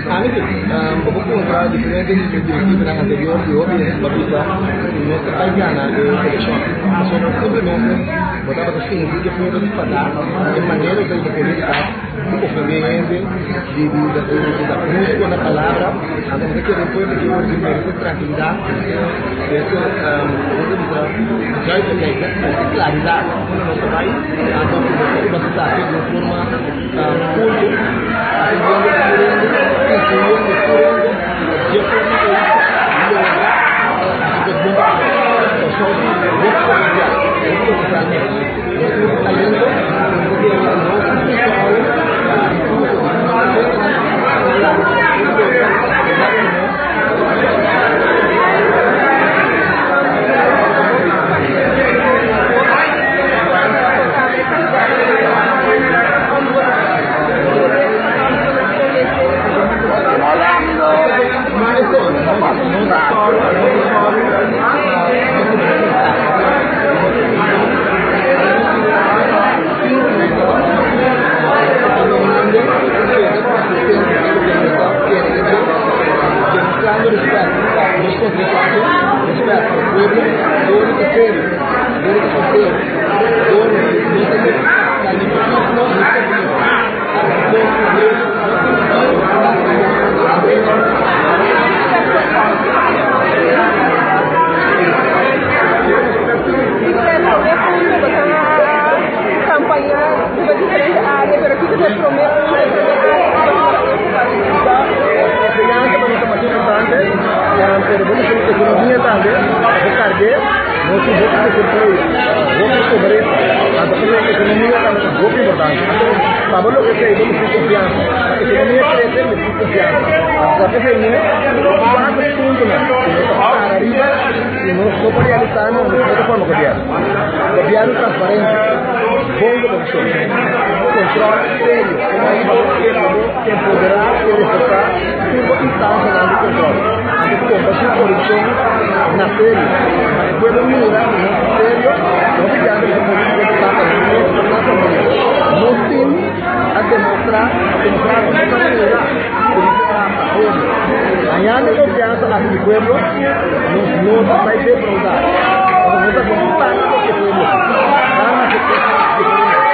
Ami si, bo por puntra diferente di e directivonan anterior di hopi hende pa bisa si nos ta bai gana e eleccion. Pasobra simplemente bo tabata sinti cu e pueblo ta fada e manera cu ta hiba politica di ofende hende, di di da brusco na palabra. Anto bo ta kere e pueblo ki ora di merece trankilidad, merece bo ta bisa duidelijkheid, merece claridad unda nos ta bai. Anto cu nos ta riba esaki di un forma. Culto, atendiendo tur hende, incluyendo tur hende, dje forma ei logra haci cos bon pa nos. Kòrsou tin hopi potencial, hopi potencial mes. Nos tin hopi talento, pero nos ta kere nos tin sòru pa incluso di nos talentonan pa laga e pueblo logra di nos. Nos tin hopi desempleo, hopi pobresa, anto e ekonomia tambe ta hopi importante. Anto pa bo logra esei bo mester tin konfiansa. Pa ekonomia krese mester tin konfiansa. Anto pa esei mes kuater puntonan ku nos ta para ariba ku nos no por realisá nan nos no ta forma gobièrnu. Gobièrnu transparente, bon gobernashon, kontròl serio, pa bo empoderá i reforsá tur bo instansianan di kontròl. Anto kombatí korupshon na serio. Pa e pueblo mira ku nos ta serio, nos ta yanda ku polítiko ta trata nan mes ku nan familia. Nos tin a demostrá, a demostrá no, nos a mira ku nos ta trata hopi. Hañando konfiansa aki di pueblo, nos no ta bai defraudá. Pasobra nos ta hasi un pacto ku e pueblo. Ban hasi kosnan diferente.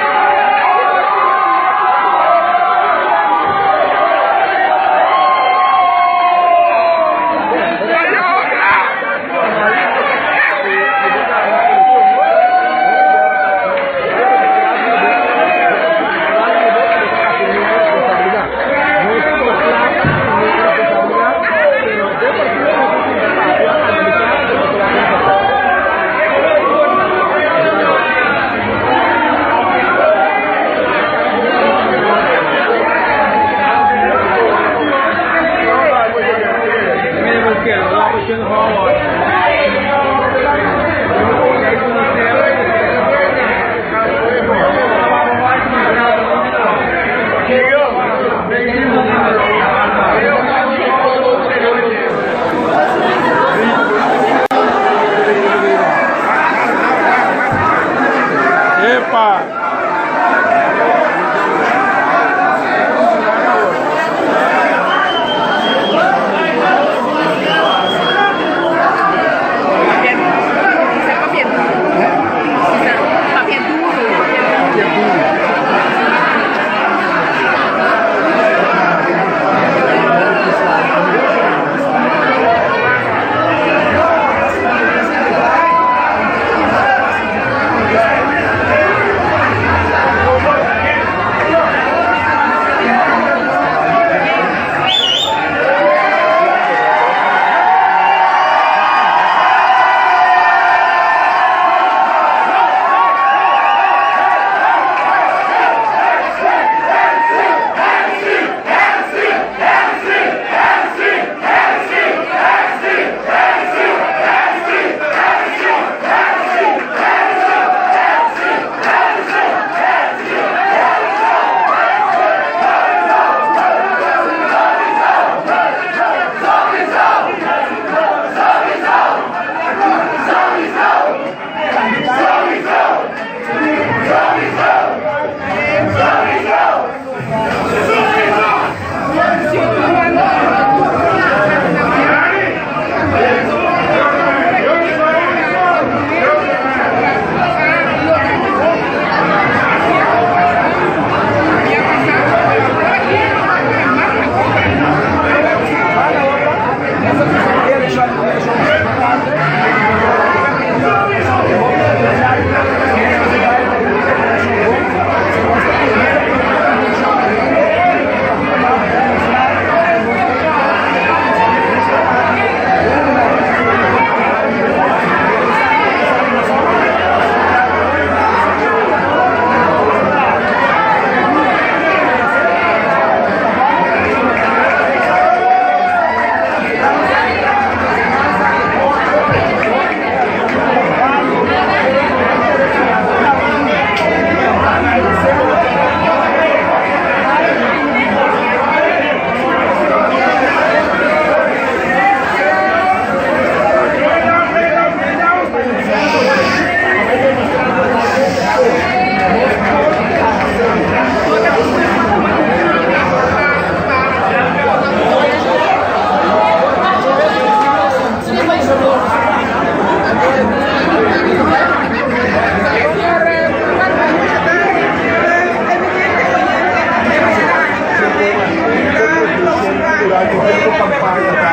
kampaña ta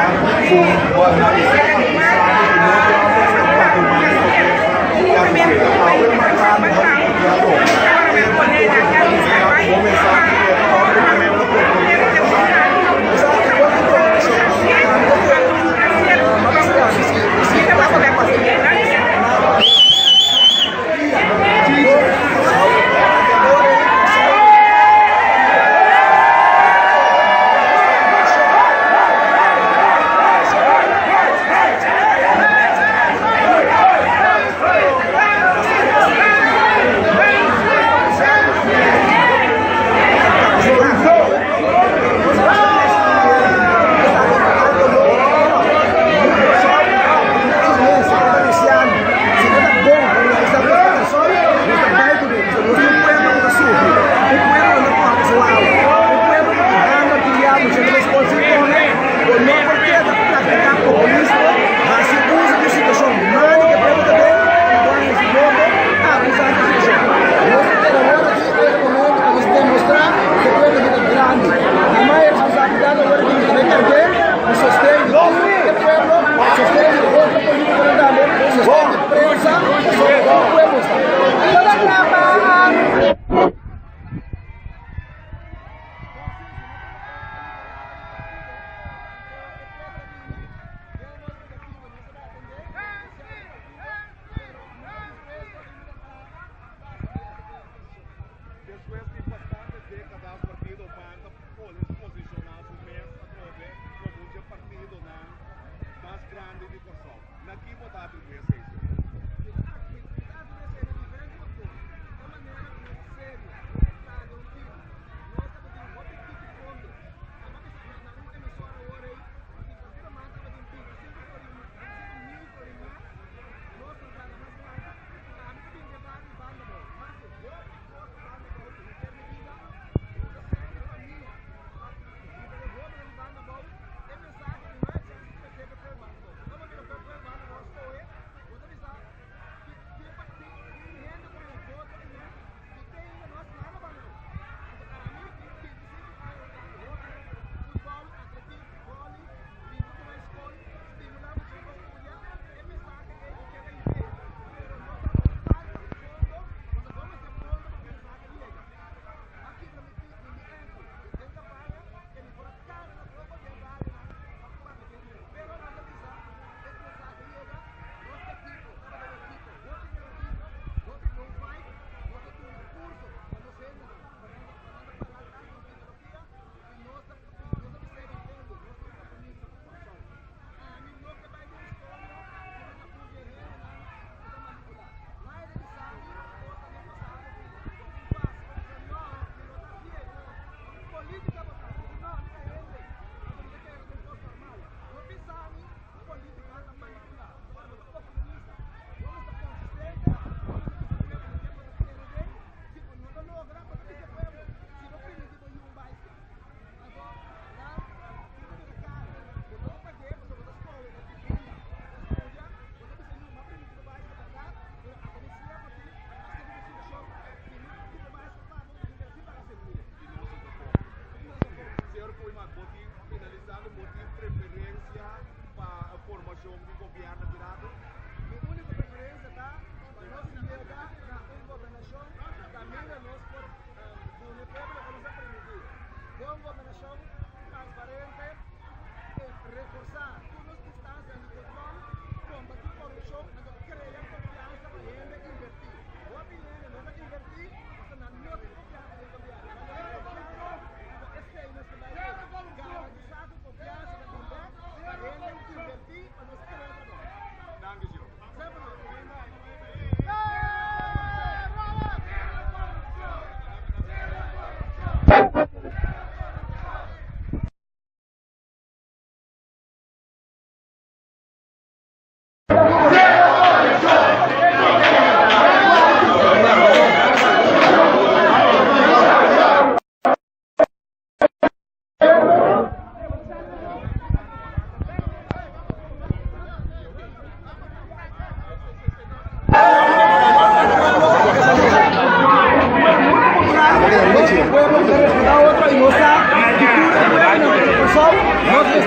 ku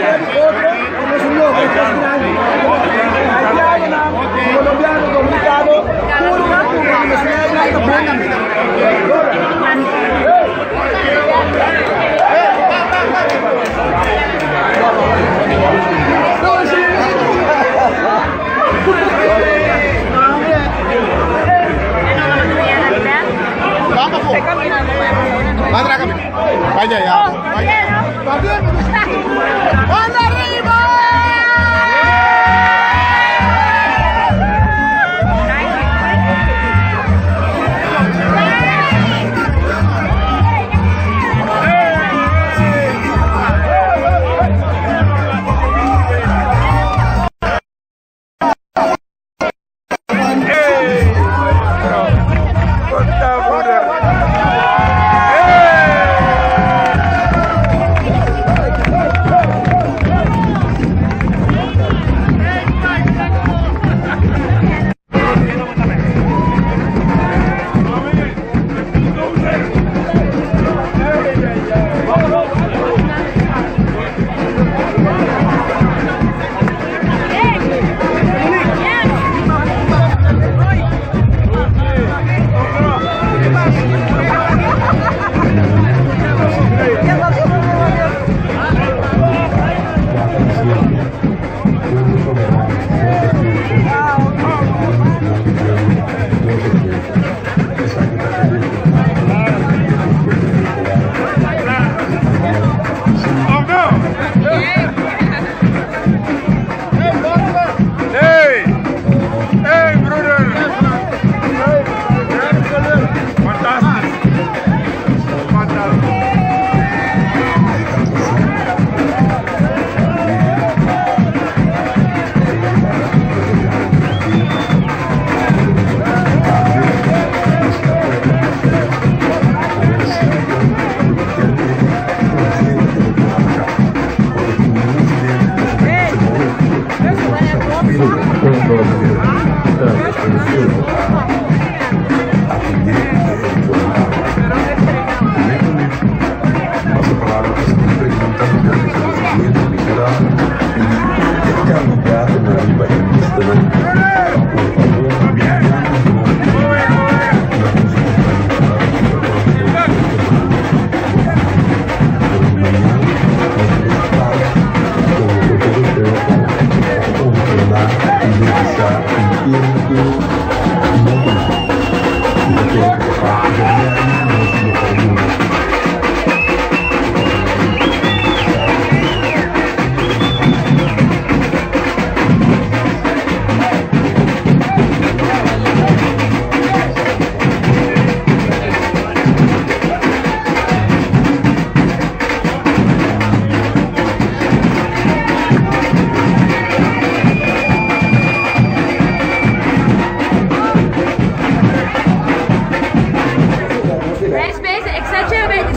di otro pa nos logra e kos grandi. Haitianonan, Colombiano, Dominicano, tur ku ta kumpra di nos meta ta bon amigo.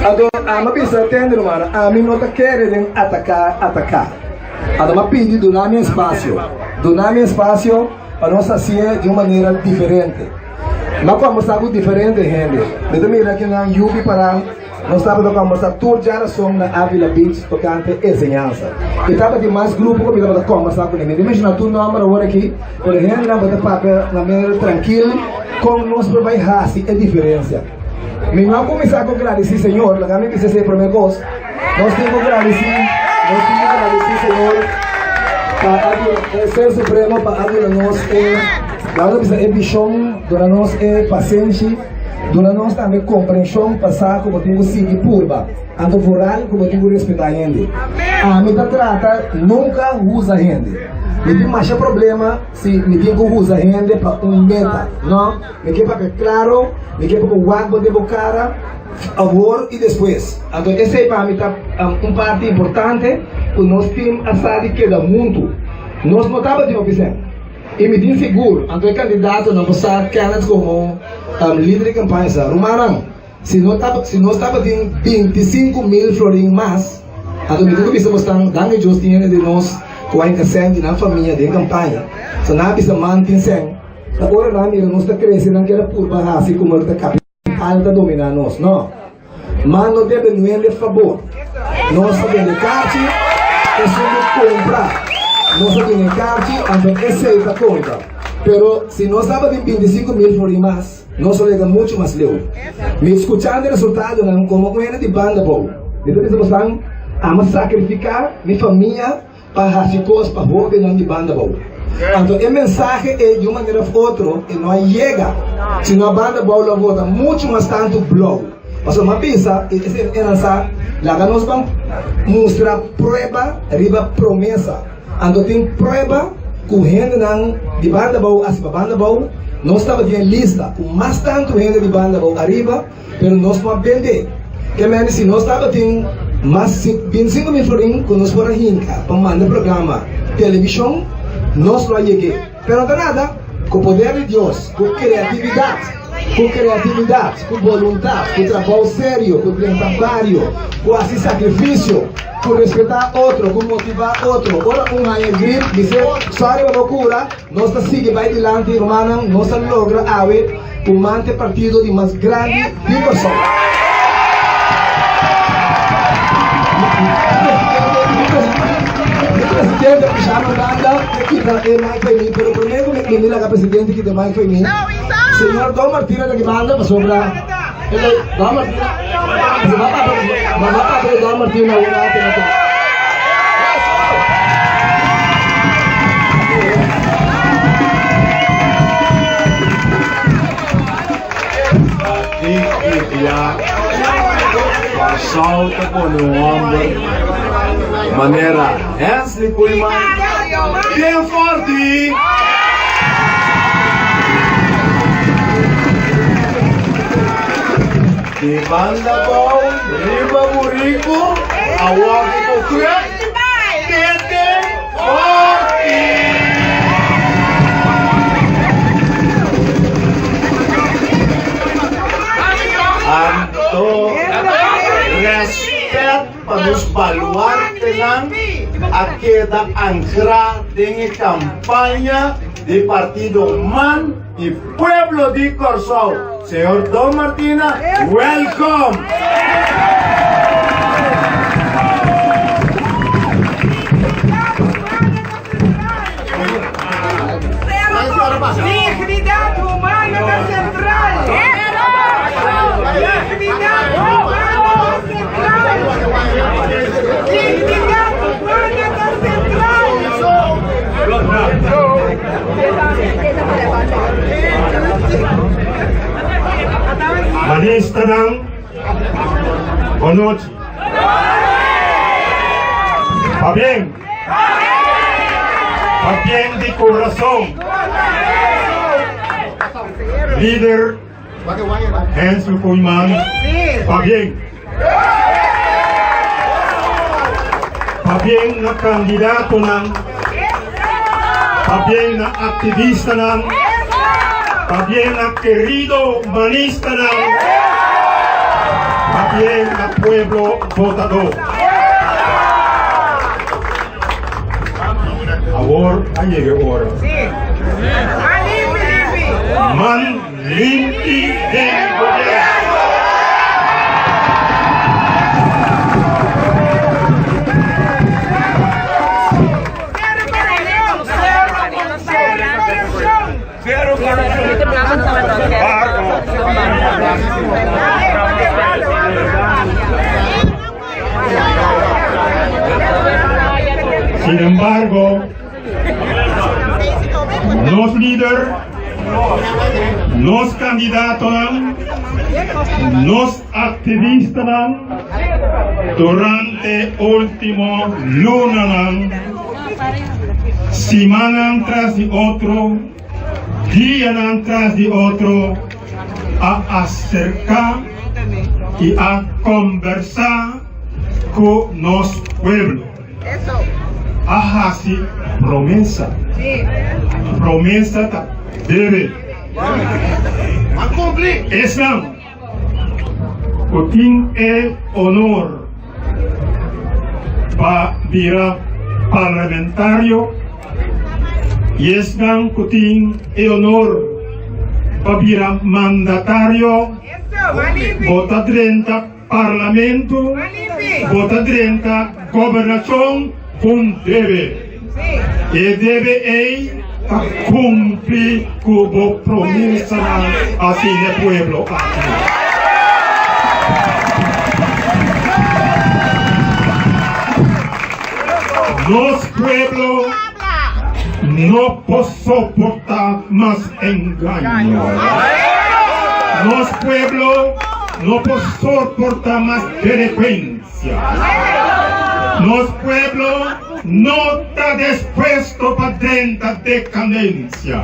Anto ami a bisa tende rumannan, ami no ta kere den ataká ataká. Anto mi a pidi duna mi espasio, duna mi espasio pa nos hasié di un manera diferente. Mi a kombersá ku diferente hende. Mi ta mira kinan yubi pará. Nos tabata kombersá tur djarason na Avila Beach tokante enseñansa. I tabatin mas grupo ku mi tabata kombersá kuné. Mi ta menshoná tur nòmber awor aki, pero hendenan bo ta papia na manera trankil kon nos por bai hasi e diferensia. Mi no a kuminsá ku gradisí Señor, laga mi bisa esei promé kos. Nos tin ku gradisí, nos tin ku gradisí Señor pa a duna, e Ser Supremo pa a duna nos e, laga nos bisa e vishon, duna nos e pasenshi. Duna nos tambe komprenshon pa sa ku bo tin ku sigui purba, anto vooral ku bo tin ku respetá hende. Ami ta trata nunka huza hende. Mi tin masha problema si mi tin ku huza hende pa un meta. No, mi ke papia klaro, mi ke pa bo wak bo den bo kara awor i despues. Anto esei pa mi ta un parti importante ku nos tim a sa di keda huntu. Nos no tabatin hopi sèn. I mi tin sigur, anto e kandidatonan por sa Kenneth komo lider di kampaña sa, Rumannan, si no taba, si nos tabatin 25,000 florin mas, anto mi tin ku bisa bosnan, danki Dios tin hende di nos ku a hinka sèn di nan famia den kampaña, so nan a bisa man tin sèn, ta ora nan a mira nos ta krese nan keda purba hasi komo ta kapital ta dominá nos, no. Man no debe nuende fabor. Nos ta bende karchi. Esun di kumpra. Nos a tin e karchi, anto esei ta konta. Pero si nos tabatin 25 mil florin mas, nos lo yega muchu mas leu. Mi skuchando e resultadonan komo un hende di banda bou, mi ta bisa bosan, Amo sakrifiká mi famia pa hasi kos pa hóbennan di banda bou. Anto e mensahe ei di un manera òf otro e no a yega. Si no a banda bou lo a vota muchu mas tantu blou. Pasobra mi a bisa i esei e nan sa, laga nos ban mustra prueba riba promesa. Anto tin prueba ku hendenan di banda bou a hasi pa banda bou. Nos tabatin e lista ku mas tantu hende di banda bou ariba. Pero nos no a bende. Ke mende si nos tabatin mas 25 mil florin ku nos por a hinka pa manda programa televishon, nos lo a yeg'é. Pero no ta nada, ku poder di Dios, ku kreatividat, ku kreatividat, ku boluntat, ku trabou serio, ku drenta bario, ku hasi sakrifisio, ku respetá otro, ku motivá otro. Ora un haña grip, bis'é, Sòri pa bo kura. Nos ta sigui bai dilanti rumannan, nos a logra awe ku mante partido di mas grandi di Kòrsou. Mi presidente a pusha mi banda pa kita e mic pa mi, pero prome ku mi laga presidente kita e mic pa mi, señor Don Martina ta ki banda pasobra Don Martina, mama papia di Don Martina un rato. Aki bia Kòrsou ta pone un hòmber manera Hensley Koeiman bien fòrti. Di banda bou riba buriku a wòrdu ku krek tete fòrti. Anto rèspèt pa nos baluartenan a keda ankrá den e kampaña di partido man. Di pueblo di Kòrsou, señor Don Martina, welcome! Dignidat humano ta sentral! Dignidat humano ta sentral! Dignidat humano ta sentral! Manistanan, bonochi. Pabien. Pabien di corazon. Lider Hensel Koeiman, pabien. Pabien na kandidatonan, pabien na aktivistanan, pabien na kerido manistanan, pabien na pueblo votadó. Awor a yega e ora. Man limpi den gobierno. Sin embargo, nos lider, nos kandidatonan, nos aktivistanan durante último lunanan, simannan tras di otro, dianan tras di otro a aserká i a kombersá ku nos pueblo. A hasi promesa. Promesa ta debe. Esnan ku tin e honor pa bira parlamentario i esnan ku tin e honor pa bira mandatario, bo ta drenta parlamento, bo ta drenta gobernashon. un debe. E debe ei ta kumpli ku bo promesanan hasi n'e pueblo aki. Nos pueblo no por soportá mas engaño. Nos pueblo no por soportá mas delinkuensia. Nos pueblo no ta dispuesto pa drenta decadencia.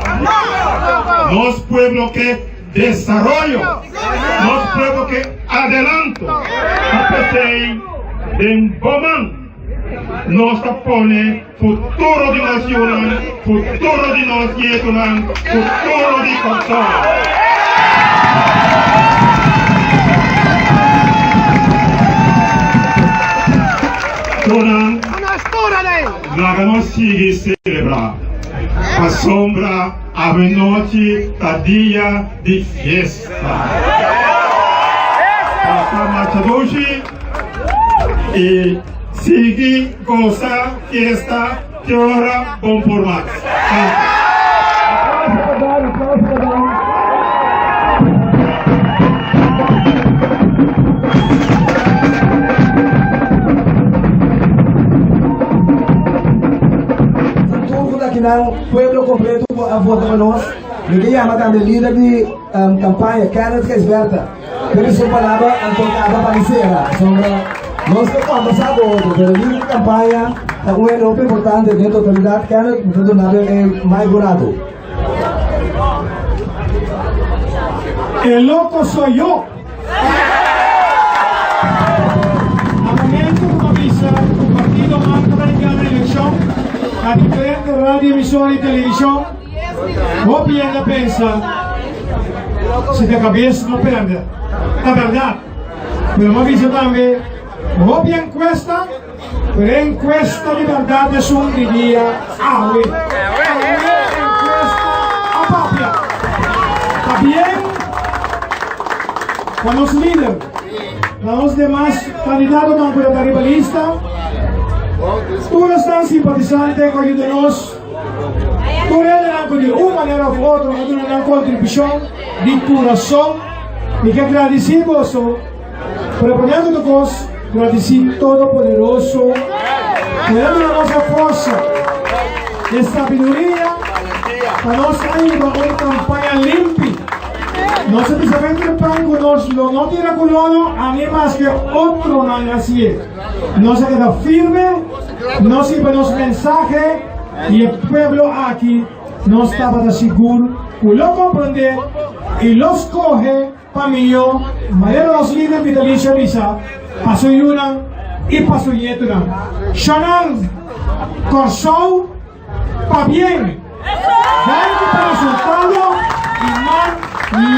Nos pueblo ke desaroyo. Nos pueblo ke adelanto. Ta p'esei den bo man nos ta pone futuro di nos yunan, futuro di nos nietunan, futuro di Kòrsou. Tonan, laga nos sigui selebrá, pasobra awenochi ta dia di fiesta. Pasa masha dushi i sigui gosa fiesta te ora bon por mas. Danki. Aplauso pa Don, aplauso pa Don. Tur ku ta akinan, pueblo kompleto ku a vota pa nos. Mi ke yama tambe lider di kampaña, Kenneth Gijsbertha. Pero su palabra anto kaba pa mi sera, pasobra nos ta kombersá ku otro, pero lider di kampaña ta un hende hopi importante den totalidat. Kenneth, mi ta duna bo e mic un ratu. El loco soy yo. Na momento ku bo bisa ku partido man ta bai gana elekshon na diferente radio emisora i televishon, Hopi hende a pensa si ta kabes no perde. Ta bèrdat. Pero mi a bisa tambe hopi enkuesta, pero e enkuesta di bèrdat esun di dia awe. Awe enkuesta a papia. Ta bien pa nos lider, pa nos demas kandidatonan ku ta riba lista, tur esnan simpatisante ku a yuda nos. Tur hendenan ku di un manera òf otro a duna nan kontribushon di kurason, mi ke gradisí boso, pero promé ku tur kos, gradisí Todopoderoso ku el a duna nos e forsa, e sabiduria pa nos a hiba un kampaña limpi. Nos a bisa mente pan ku nos lo no tira ku lodo, ani maske otronan hasié. Nos a keda firme. Nos hiba nos mensahe y e pueblo aki nos tabata sigur cu lo comprende y lo scoge pa miyo manera nos lider vitalicio a bisa pa su yunan y pa su ñetunan. Shonan, Corsou Pabien! Danki pa resultado y man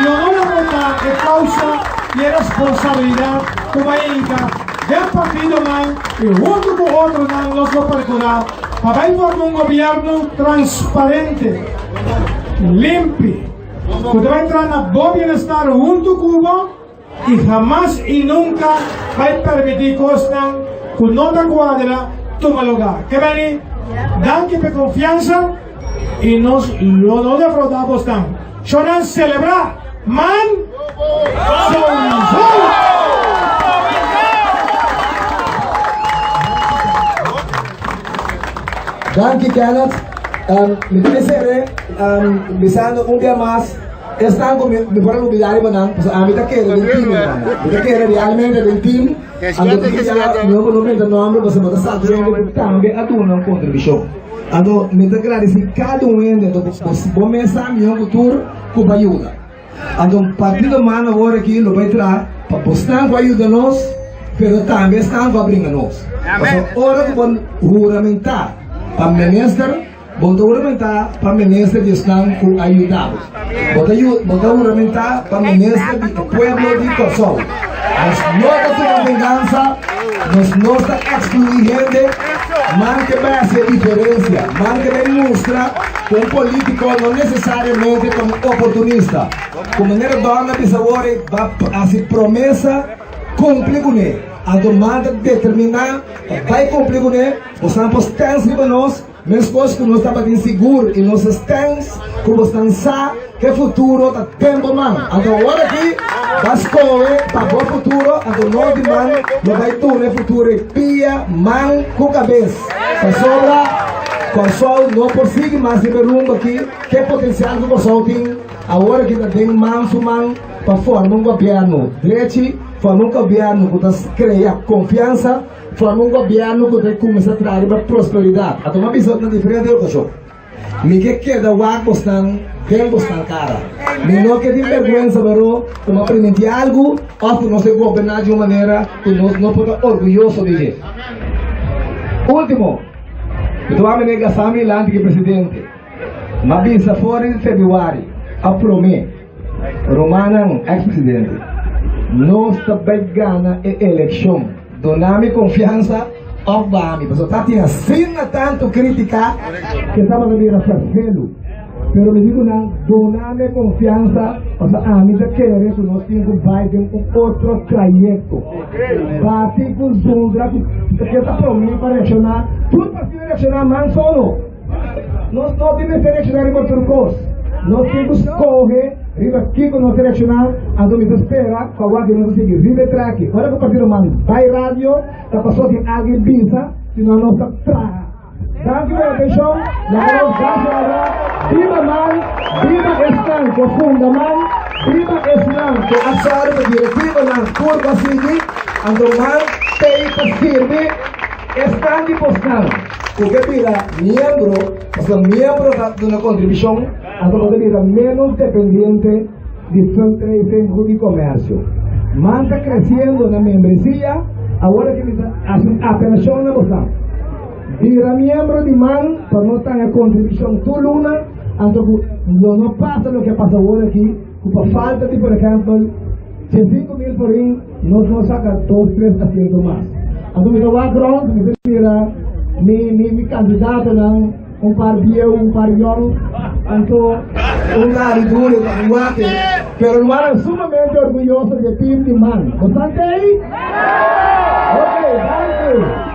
lo no derrota e causa y e responsabilidad cu bay hinca den partido man y hunto cu otronan nos lo percura pa bay forma un gobierno transparente, limpi, cu ta bay traha na bo bienestar hunto cu bo. I hamas i nunka bai permití kosnan ku no ta kuadra tuma lugá. Ke beni? Danki p'e konfiansa i nos lo no defraudá bosnan. Shornan selebrá! Man Sowieso! Danki Kenneth. Mi ta desere bisando un bia mas. Esnan ku mi por a lubidá riba nan, pasobra ami ta kere den team, hermano. Mi ta kere realmente den team. Anto tin bia mi no por no menta nomber pasobra bo ta sa tur hende ku tambe a duna un kontribushon. Anto mi ta gradisí kada un hende, anto bo mes sa mihó ku tur ku bo a yuda. Anto Partido Man awor aki lo bai traha pa bosnan ku a yuda nos, pero tambe esnan ku a bringa nos. Pasobra ora ku bo huramentá pa minister. Bo ta huramentá pa minister di esnan ku a yuda bo. Bo ta bo ta huramentá pa minister di e pueblo di Kòrsou. Nos no ta tuma vengansa, nos no ta ekskluí hende, man ke bai hasi e diferensia, man ke bai mustra ku un polítiko no nesesariamente ta un oportunista. Ku manera Don a bisa awor, e ba hasi promesa, kumpli kuné. Anto man ta determiná pa bai kumpli kuné. Bosnan por stèns riba nos, meskos ku nos tabatin sigur i nos a stèns ku bosnan sa ku e futuro ta den bo man. Anto awor aki bo a skohe pa bo futuro, anto nos di man lo bai duna e futuro ei pia, man ku kabes. Pasobra Kòrsou no por sigui mas riba e rumbo aki, ku e potensial ku Kòrsou tin awor aki ta den man su man pa forma un gobièrnu drechi, forma un gobièrnu ku ta krea konfiansa. Forma un gobièrnu ku ta kuminsá traha riba prosperidat. A tuma bisa na diferente okashon. Mi ke keda wak bosnan den bosnan kara. Mi no ke tin bèrgwensa baro ku mi a primintí algu òf ku nos a goberná di un manera ku nos no por ta orguyoso di dje. Último, mi ta wak mi nega sa mi lanti ki presidente. Mi a bisa for di febrüari a promé. Rumannan, ex presidente, nos ta bai gana e elekshon. Duna mi konfiansa òf baha mi. Pasobra ta tin asina tantu kritika ke tabata bira ferfelu. Pero mi di ku nan, duna mi e konfiansa, pasobra ami ta kere ku nos tin ku bai den un otro trayekto. Bati ku zundra ku ke ta promé pa reakshoná. Tur partido reakshoná man solo. Nos no tin mester reakshoná riba tur kos. Nos tin ku skohe riba kiko nos ta reakshoná. Anto mi ta spera ku awor nos ta sigui riba e traki. Ora ku Partido Man bai radio, ta paso tin algin bisa, sino nos ta traha. Danki pa e atenshon. Laga nos basa ora. Biba Man, biba esnan ku a funda Man, biba esnan ku a sòru pa direktivonan tur ku a sigui. Anto Man t'ei pa sirbi esnan di bosnan. Ku ke bira miembro, pasobra miembro ta duna kontribushon, anto bo ta bira ménos dependiente di fundraising ku di komersio. Man ta kresiendo na membresia, awor aki mi ta hasi un apelashon na bosan. Bira miembro di man pa no tanga kontribushon tur luna, anto ku lo no pasa loke a pasa awor aki, ku pa falta di por ehèmpel 5,000 florin, Nos no saka dos tres asiento mas. Anto mi ta wak rond, mi ta mira mi mi mi kandidatonan, un par bieu, un par yong, anto un lari duro ta un wak, pero rumannan sumamente orguyoso di e team di man. Bo san tei? Ok, danki.